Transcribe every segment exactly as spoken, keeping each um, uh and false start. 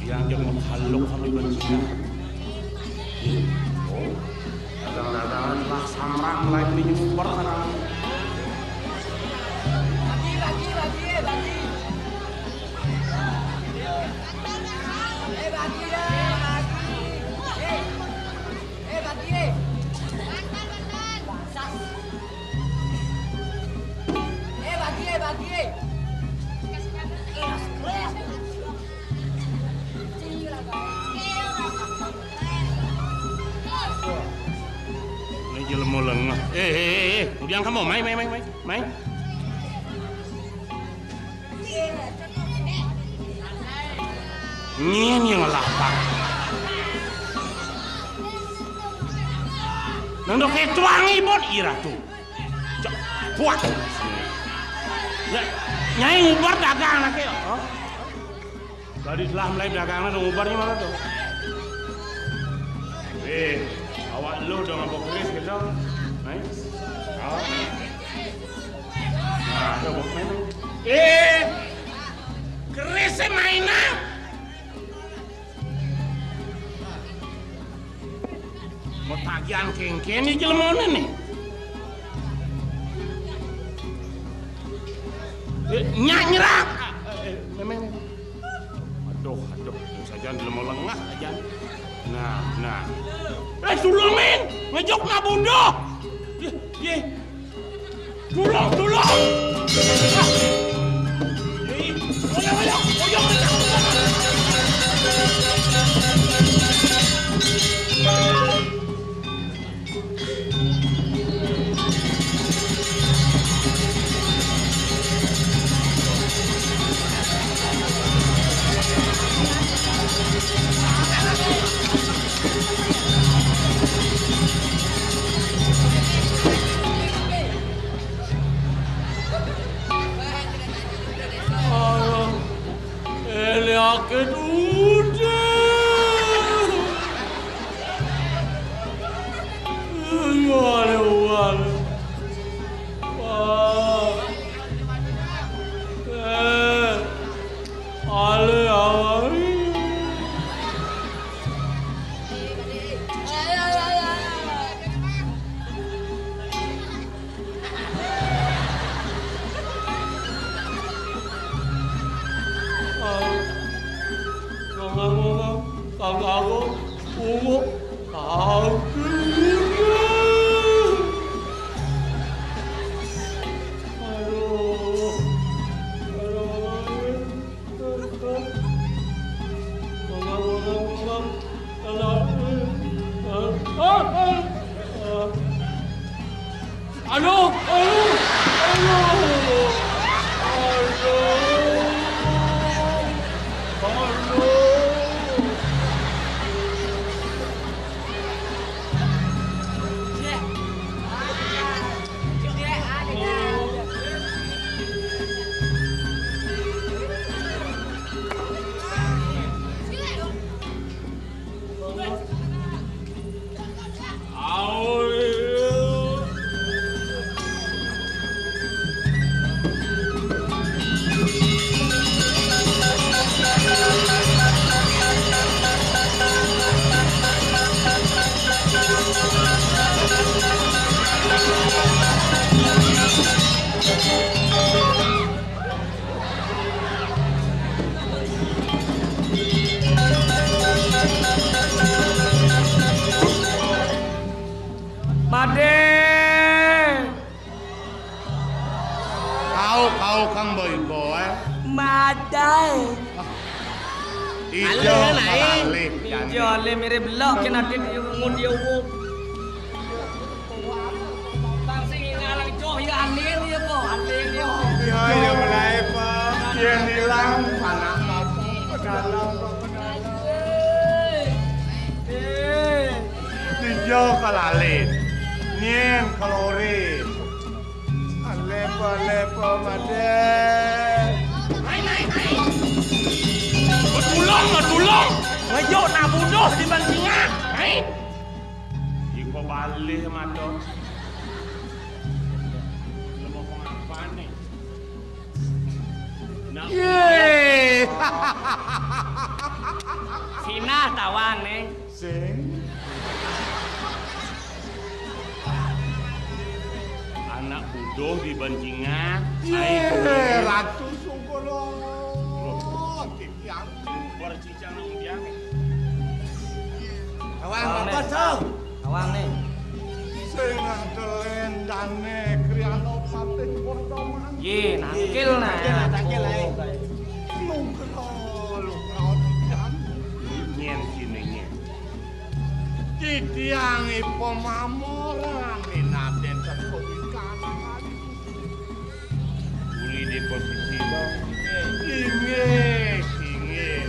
Yang jangan haluk kami bencina. Oh, dagang-dagangan lah samrang lain di nyumber sana. Bagi, bagi, bagi, eh, bagi. Eh, bagi dah, bagi. Eh, eh, bagi, eh. Basah. Eh, bagi, eh, bagi, eh. Ini jelema lengah. Eh, eh, eh, eh. Kemudian kamu, mai, mai, mai, mai. Mai. Nyen yang lapar. Nang dok ketuang ibon iratu. Cok, buat. Nyai ngubar dagang nak ya. Tadi telah mulai dagangan ngubarnya mana tuh? Eh, awak lu dong apa keris gitu? Naik. Awak. Nah, ada bok main. Eh, keris sih mainan. Mau tagihan kengkeni jelema nih. Eh, nyak nyerah. Eh, eh, memang. Aduh, aduh, saja jelema lengah aja. Nah, nah. Eh, tulungin, ngejok na bundo. Ye, ye. Tulung, tulung. Ah. Ye. Oya, oya, oya, oya. Alah, ele ake dude. Aduh, aduh, aduh. Wah. Eh. Ale, ale. Aduh. Aduh. Aduh, aduh, aduh. Aduh. Aduh. Kau, kau kang boy-boy. Madai. Ijo kalih. Ijo ale mirip belok kena dia ngun dia wuk. Bang sing ngalang joh ya aneh ya po, aneh ya. Ya, ya mulai, Pak. Yang hilang anak apa? Pedalang, Pak, pedalang. Eh. Ijo kalalin. Nyen kalori. Alepa, alepa, made. Hai, hai, hai. Betulung, betulung. Ngejuk nak bunuh di bantingan. Hai. Iko balih mato. Lemo pengapane? Nah. Ye. Sinah tawang ne. Sing. Anak buduh di bancingan. Ye, Ratu Sungkolo. Titiang. Bercicang nang dia. Tawang, Tawang, apa, Song? Tawang ne. Sing ada lendane Kriano Patih Kordoma. Ye, nangkil, nah. Tangkil, tangkil, ae. Lungkro, lungkro, titiang. Nyen sini, nyen. Titiang ipo mamoran minaten sepuh ikan. Uli di posisi, Bang. Inggih, inggih.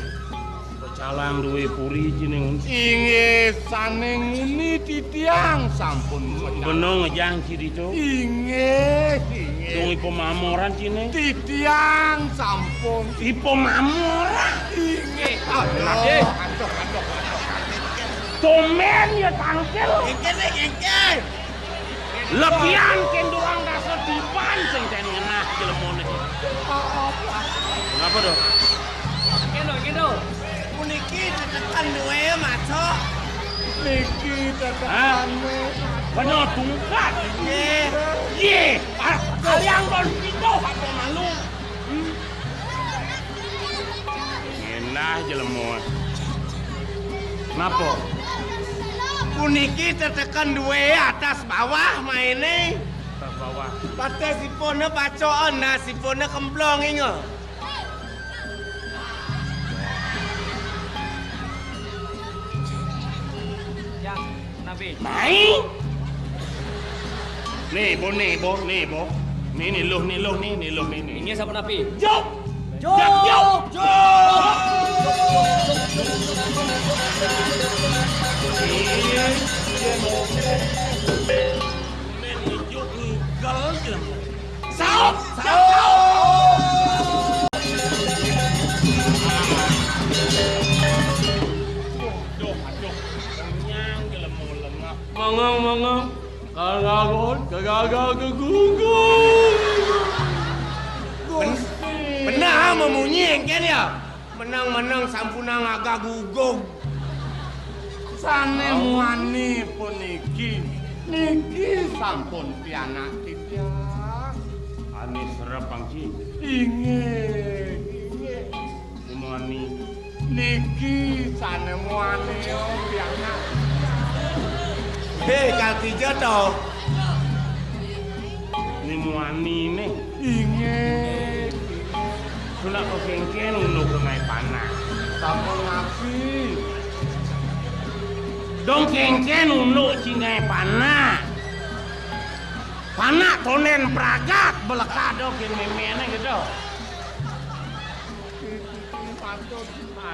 Pecalang duwe puri cine. Inggih, sane nguni titiang sampun pecalang. Beno ngejang ciri to. Inggih, inggih. Dong ipo mamoran cine. Titiang sampun. Ipo mamoran. Inggih. Aduh, aduh, aduh, aduh. Tumben ya tangkil. Inggih, inggih. Lebihan kendurang dasar dipan sing ten ngenah jelemone. Kenapa to? Kendo, kendo. Puniki tetekan duwe, Maco. Niki tetekan. Hah? Bener tungkat. Nggih. Ye, ah, kalian kon pito apa malu? Hmm? Ngenah jelema. Napa? Puniki tetekan duwe atas bawah maine. Atas bawah. Patesipune pacoken, nasipune kemplong inga. Yang Nabi. Mai. Nih, Bo, nih, Bo, nih, Bo. Nih, nih, luh, nih, luh, nih, nih, luh, nih, nih. Ini siapa Nabi? Jok. Jok. Jok. Jok. Men ngejuk ngigal, jelema. Saut, saut, saut. Aduh, aduh. Kenyang jelema lengah. Mongong, mongong. Kagagot, kagagal, kegugur. Gusti. Bener, ah, memunyi engken ya? Menang-menang sampunang agak gugug. Sane muani puniki, niki sampun pianak titiang. Ane serep, Bang Ji. Inggih, inggih. Muani. Niki sane muani, pianak. He, kaki jatuh. Ni muani ne. Inggih. Sunak ko kengken unduk ke ngai panak. Sampun ngasi. Dong kengken unduk ci ngai panak. Panak tonden pragat belekado ke memene gitu.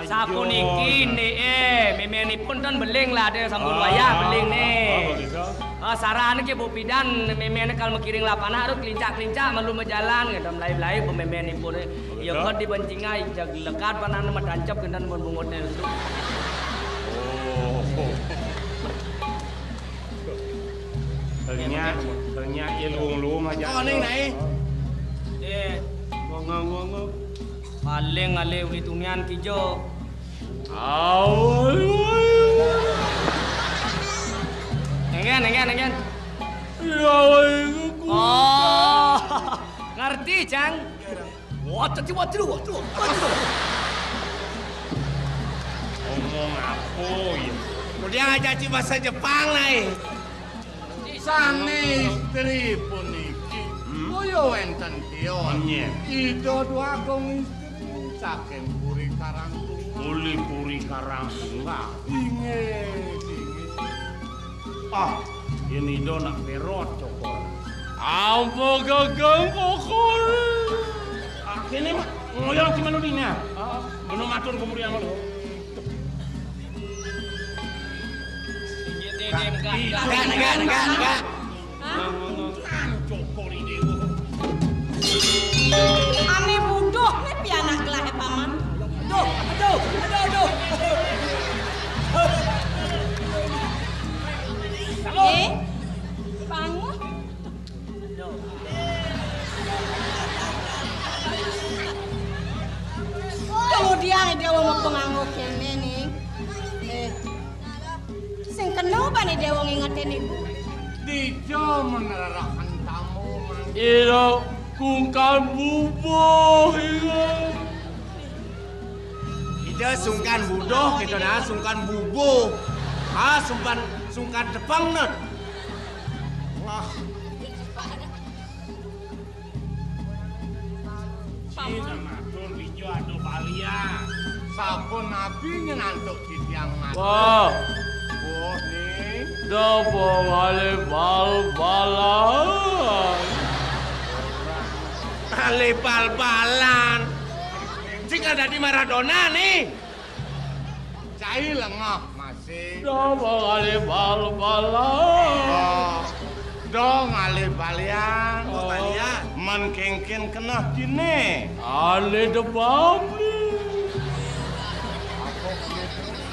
Sapuniki ne, eh, memenipun ten beling lah, ada sampun wayah beling ne. Oh, begitu. Ah, sarane ke Bu Pidan, memene kal makiring lapangan, harus kelincak-kelincak, malu majalan, gitu, melai-melai, bu memenipun, eh. Begitu. Ya, kan dibencingai, jag lekat, panan matancap, gendan, mun bungut, ne, itu. Oh. Ternyata, ternyata ya luung-luung aja. Oh, ning, nae. Eh, ngong, ngong, ngong. Paling ale uli tunian kijo. Au. Engen, engen, engen. Ya, oh. Ngerti, Cang? Wah, tadi waduh, waduh, waduh. Ngomong apa ya? Kemudian aja ci bahasa Jepang, nae. Sané istri puniki, hmm? Kaya wénten tios. Menyén. Ida Dwagung istri saking Puri Karangtungan. Uli Puri Karangtungan. Inggih, inggih. Ah, yén ida nak perot cokor. Apa gagang pokokné? Ah, kéné, Mak. Ngoyong si Manudina. Ah, bener matur kemudian lho. Negak, negak, negak, negak. Hah? Ané buduh né pianak gelahé paman. Aduh, aduh, aduh, aduh. Eh, bangun. Kemudian dia mau penganggo kéné ning. Eh, sing kena bané déwa ngingetin ibu. Dija menerahan tamu, Mang. Ira kungkan bubuh, ira. Ida sungkan buduh, kita nah sungkan bubuh. Ah, sungkan, sungkan tepang, nah. Wah. Cina matur dija ada balian. Sampun nabi nyenantuk titiang matur. Wah. Wah, ning. Dapa ngalih bal-balan? Ngalih bal-balan. Sing dadi Maradona, ning. Cai lengah masih. Dong ngalih bal-balan. Oh. Dong ngalih balian. Oh, balian. Men kéngkén keneh dini. Alih debab.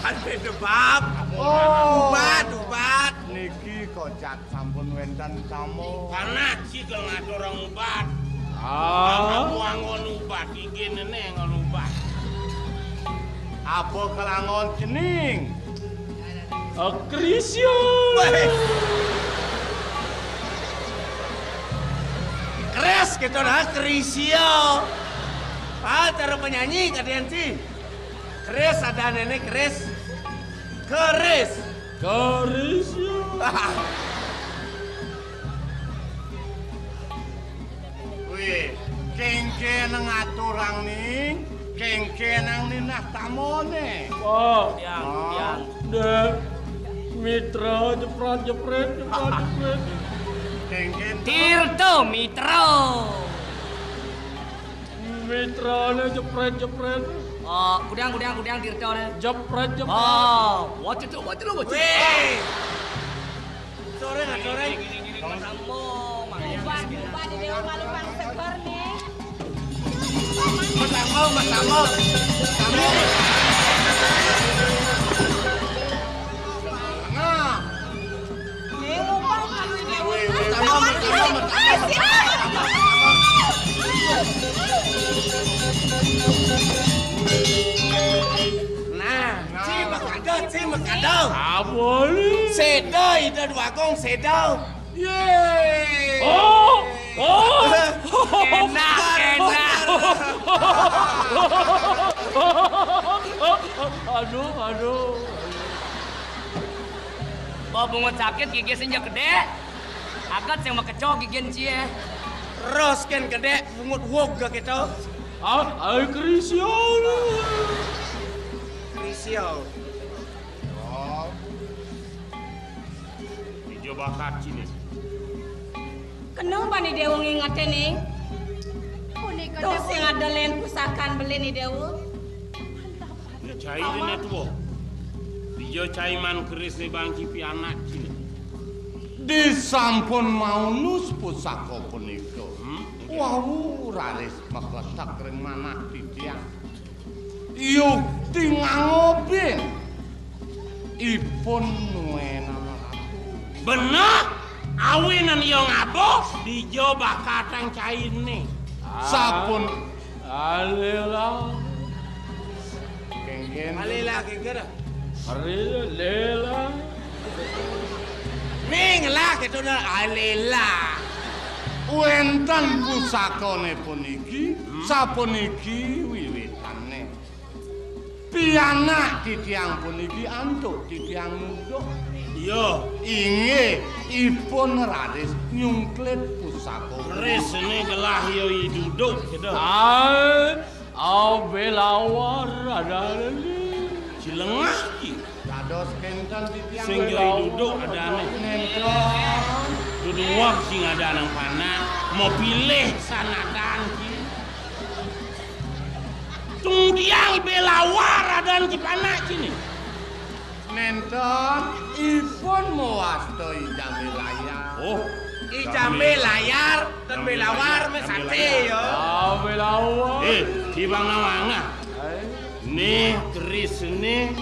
Alih debab. Oh. Ubat, ubat. Niki kocak sampun wénten tamu. Karena si kang ngatur ubat. Ah. Kamu anggon ubat, igin nené anggon ubat. Apa kelangon cening? Eh, Krisya. Wéh. Kris gitu nah, Krisya. Ah, cara penyanyi kadian sih. Kris ada nené Kris. Keris. Keris, ya. Wih, kéngkén ngaturang ning, kéngkén nang ninah tamoné. Oh. Tiang, oh. Tiang. Deh, mitra jeprat-jeprit, jeprat-jeprit. Kéngkén. Tirta Mitra. Mitrané jepret-jepret. Oh, gudang, gudang, gudang, Tirtané. Jepret-jepret. Oh, wacit lo, wacit lo, wacit. Wéh. Soré, nggak soré. Mas Ambo, Mas Ambo. Ubah, ubah di Dewa Malu Bang Seger nih. Mas Ambo, Mas Ambo. Nah. Nah, ci makada, ci makada. Apa ni? Séda, Ida Dwagung, séda. Yeay. Oh, oh. Enak, enak. Aduh, aduh. Bawa bungut sakit, gigi sing ja gedé. Agat sing makeco gigin cie. Ros kén gedé, bungut wog ga kéto. Ah, ai Krisya. Krisya. Oh. Dija bakat ciné. Kena bani Déwa ngingetin, ning. Punika. Tuh, sing ada lén pusakan beli ni Déwa. Dija cai déné tuwa. Dija cai man keris né bangci pianak ciné. Disampun maunus pusaka punika. Hmm? Wau raris makletek ring manah titiang. Yukti ngangobin. Ipun nuénan ratu. Beneh, awinan iya ngaba, dija bakatang cainé. Sapun. Alela. Kéngkén. Alela, kéngkén. Alela. Ning lah, kéto nah, alela. Wénten pusakané puniki, hmm, sapuniki wiwitané. Pianak titiang puniki antuk titiang muduk. Yo, inggih, ipun raris nyungklit pusaka. Kerisné gelah ya I Duduk, gitu. Ai, abelawar adané. Cilengah ki. Dados kénten titiang. Sing ya I Duduk adané. Nénten. Duduh sing ada nang panak, mau pilih sanadan ki. Tung tiang belawar adan ki panak kini. Nénten, ipun mawasta I Jambe Layar. Oh, I Jambe Layar, ten belawar, meh saté, ya. Ah, belawar. Eh, Ki Bang Nawangah. Ai. Nih, kerisné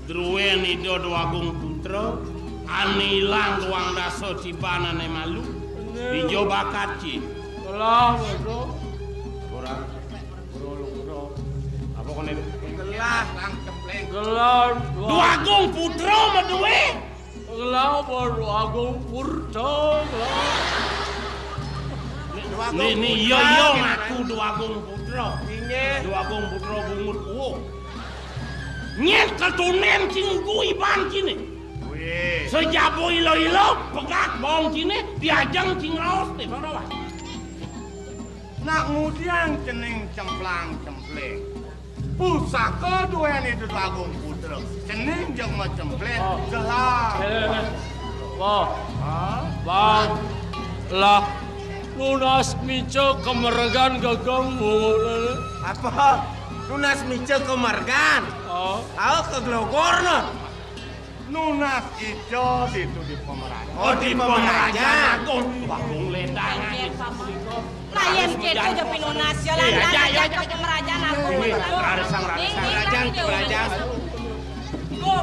druwén Ida Dwagung Putra, ané ilang duang dasa tiban ané malu. Bener. Dija bakat, Ci. Gelah, Bro. Ora. Bro, lu, bro. Apa koné? Gelah, Bang Cempleng. Gelah, Bro. Dwagung Putra madué. Gelah, Bro, Dwagung Putra, gelah. Nih, nih, iya, iya, ngaku Dwagung Putra. Inggih. Dwagung Putra bungut uwuh. Nyén ketunen sing ngguh iban kini. Wih. Sajaba ila-ila, pegak baong kini, diajeng sing raos, nih, Bang Rawat. Nak ngudiang cening Cemplang Cempleng. Pusaka duwén Ida Dwagung Putra. Cening jeng macempleng. Oh. Jelas. Eh, eh, eh. Wah. Hah? Bang. Lah. Nunas mica kamargan gagangmu. Apa? Nunas mica kamargan? Oh. Ayo ke Glogor, no. Nunas ica ditu di pamrajan. Oh, di pamrajan. Agung, Agung Lendang. Layan kéto ja pinunas, ya, iya, lantas iya, iya, aja iya. Ke pamrajan aku. Ini, rarisang, rarisang. Pamrajan, pamrajan. Go.